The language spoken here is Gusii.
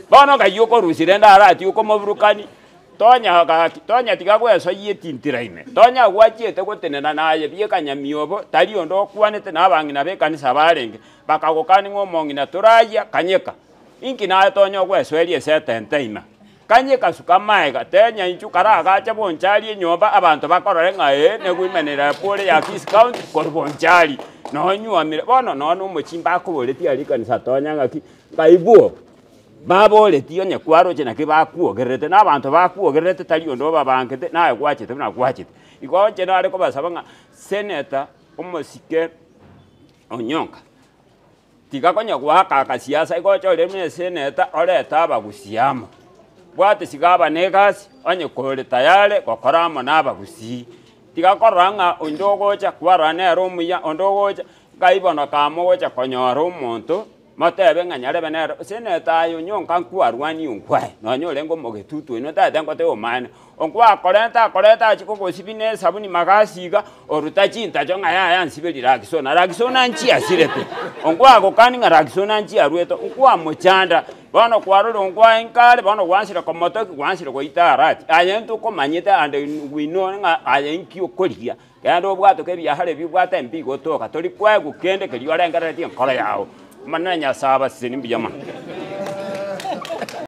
Bono ng'ai okorusia rende arati okomoburukani, tonya gaki, tonya tiga gwesoyia etintira ime, tonya gwachiete gotenena naye bieka nyamiobo, tari onde okwanete na abang'ina b'ekanisa barenge, bakagokania ng'a omong'ina torayia, kanyeka. Inki naye tonya ogwesoeria ase etente ime? Kanyeka suka amaega, tenya inchuo karagache bonchari enyomba abanto bakorore ng'a ee negoimanera epore ya Kisii County korwa bonchari, nonyuomire. Bono nonye na omochimba akoboretie aria ekanisa tonya ng'aki, ng'ai bwo? Baboretie onye kwaroche naki bakwogererete, na abanto bakwogererete tari onde obabangete, naye gwachete buna gwachete. Igo inche nare kobasaba ng'a senator omosike Onyonka, Tiga konya goaka akasiasa igo oche ore buna eseneta orete abagusii amo. Bwate siga aba na egasi onye kore tayari gokora amo na abagusii. Tiga korora ng'a onde ogocha kwarora nere omuya onde ogocha, nkai bono kamogocha konyora omonto motebe ng'a nyarebe nere seneta aye onyonka nkwarwanie onkwae nonye orenge omogetutu oino tagete ngotebe omaene. Onkwakorenta akoreta achie kogosibia na esabuni magasi iga, oruta chintacho ng'a yaya nsiberie Ragisona, Ragisona nchiasirete, onkwagokania ng'a Ragisona nchiarwete, nkwamochanda, bono kwarora onkwae nkare, bono gwansire komotokia, gwansire goita arati. Aye ntokomanyete and we know ng'a aye nki okorigia, genda obwatoke ebiasara ebi obwate mbigotoka, tori koegwa kende keria orengereretie enkoro yago. Omonene Nyasae abasesenie mbuya mono.